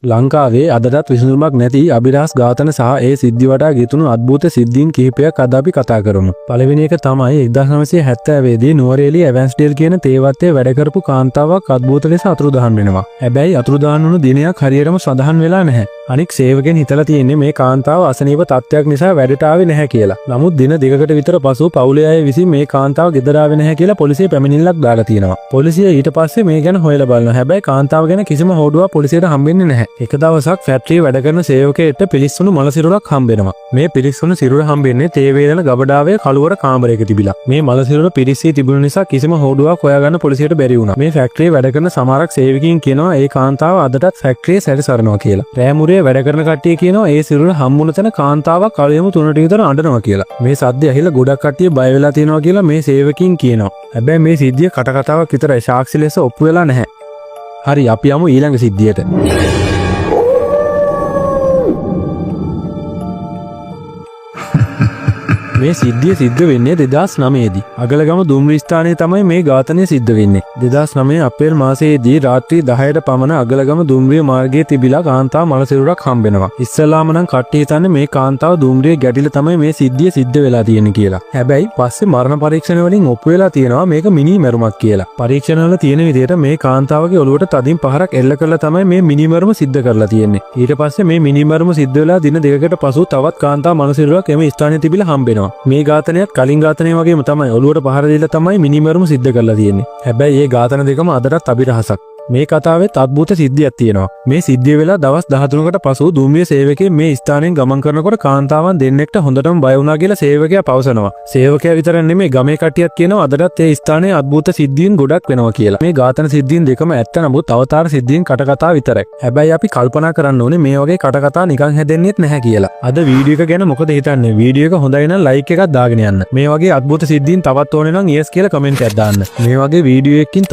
ලංකාවේ අදටත් විසඳුමක් නැති අභිරහස් ඝාතන සහ ඒ සිද්ධි වටා ගෙතුණු අද්භූත සිද්ධීන් කිහිපයක් අද අපි කතා කරමු. පළවෙනි එක තමයි 1970 දී නුවරඑළිය ඇවන්ස්ඩේල් කියන තේවත්තේ වැඩ කරපු කාන්තාවක් අද්භූත ලෙස අතුරුදහන් වෙනවා. හැබැයි අතුරුදහන් වුණු දිනයක් හරියටම සඳහන් වෙලා නැහැ. අනික් සේවකයන් හිතලා තියෙන්නේ මේ කාන්තාව අසනීප තත්ත්වයක් නිසා වැඩට ආවේ නැහැ කියලා. නමුත් දින දෙකකට විතර පසු පවුලේ අය විසින් මේ කාන්තාව ගෙදර ආවේ නැහැ කියලා පොලිසිය පැමිණිල්ලක් දාලා තියෙනවා. පොලිසිය ඊට පස්සේ මේ ගැන හොයලා බලනවා. හැබැයි කාන්තාව ගැන කිසිම හෝඩුවක් පොලිසියට හම්බෙන්නේ නැහැ. එක දවසක් ෆැක්ටරියේ වැඩ කරන සේවකයෙක්ට පිලිස්සුණු මල සිරුරක් හම්බෙනවා. මේ පිලිස්සුණු සිරුර හම්බෙන්නේ තේ වේලන ගබඩාවේ කළුවර කාමරයක තිබිලා. මේ මල සිරුර පිරිස්සී තිබුණ නිසා කිසිම හෝඩුවක් හොයාගන්න පොලිසියට බැරි වුණා. මේ ෆැක්ටරියේ වැඩ කරන සමහරක් සේවකයින් කියනවා ඒ කාන්තාව අදටත් ෆැක්ටරියේ සැරිසරනවා කියලා. රෑ මුරේ වැඩ කරන කට්ටිය කියනවා ඒ සිරුර හම්බුන තැන කාන්තාවක් කලියම 3ට විතර අඬනවා කියලා. මේ සද්ද ඇහිලා ගොඩක් කට්ටිය බය වෙලා තියෙනවා කියලා මේ සේවකයින් කියනවා. හැබැයි මේ සිද්ධිය කට කතාවක් විතරයි, සාක්ෂි ලෙස ඔප්පු වෙලා නැහැ. හරි, අපි යමු ඊළඟ සිද්ධියට. මේ සිද්ධිය සිද්ධ වෙන්නේ 2009 දී. අගලගම දුම්රිය ස්ථානයේ තමයි මේ ඝාතනය සිද්ධ වෙන්නේ. 2009 අප්‍රේල් මාසයේදී රාත්‍රී 10ට පමණ අගලගම දුම්රිය මාර්ගයේ තිබිලා කාන්තාව මල සිරුරක් හම්බෙනවා. ඉස්සෙල්ලාම නම් කට්ටිය හිතන්නේ මේ කාන්තාව දුම්රිය ගැටිලා තමයි මේ සිද්ධිය සිද්ධ වෙලා තියෙන්නේ කියලා. හැබැයි පස්සේ මරණ පරීක්ෂණ වලින් ඔප්පු වෙලා තියෙනවා මේක මිනී මැරුමක් කියලා. පරීක්ෂණවල තියෙන විදිහට මේ කාන්තාවගේ ඔළුවට තදින් පහරක් එල්ල කරලා තමයි මේ මිනී මැරුම සිද්ධ කරලා තියෙන්නේ. ඊට පස්සේ මේ මිනී මැරුම සිද්ධ වෙලා දින දෙකකට පසු තවත් කාන්තා මල සිරුරක් එම ස්ථානයේ තිබිලා හම්බෙනවා. මේ ඝාතනයත් කලින් ඝාතනය වගේම තමයි, ඔළුවට පහර දීලා තමයි මිනීමරුම සිද්ධ කරලා තියෙන්නේ. හැබැයි ඒ ඝාතන දෙකම අදටත් අභිරහසක්. මේ කතාවෙත් අద్භූත සිද්ධියක් තියෙනවා. මේ සිද්ධිය වෙලා දවස් 13කට පසු දුම්රිය සේවකයෙක් මේ ස්ථානයෙන් ගමන් කරනකොට කාන්තාවන් දෙන්නෙක්ට හොඳටම බය වුණා කියලා සේවකයා පවසනවා. සේවකයා විතරක් නෙමෙයි, ගමේ කට්ටියත් කියනවා අදටත් ඒ ස්ථානයේ අద్භූත සිද්ධීන් ගොඩක් වෙනවා කියලා. මේ ඝාතන සිද්ධීන් දෙකම ඇත්ත, නමුත් අවතාර සිද්ධීන් කටකතා විතරයි. හැබැයි අපි කල්පනා කරන්න ඕනේ මේ වගේ කටකතා නිකන් හැදෙන්නෙත් නැහැ කියලා. අද වීඩියෝ එක ගැන මොකද හිතන්නේ? වීඩියෝ එක හොඳයි නම් ලයික් එකක් දාගෙන යන්න. මේ වගේ අద్භූත සිද්ධීන් තවත් ඕනේ නම් yes කියලා කමෙන්ට් එකක් දාන්න. මේ වගේ වීඩියෝ එකකින්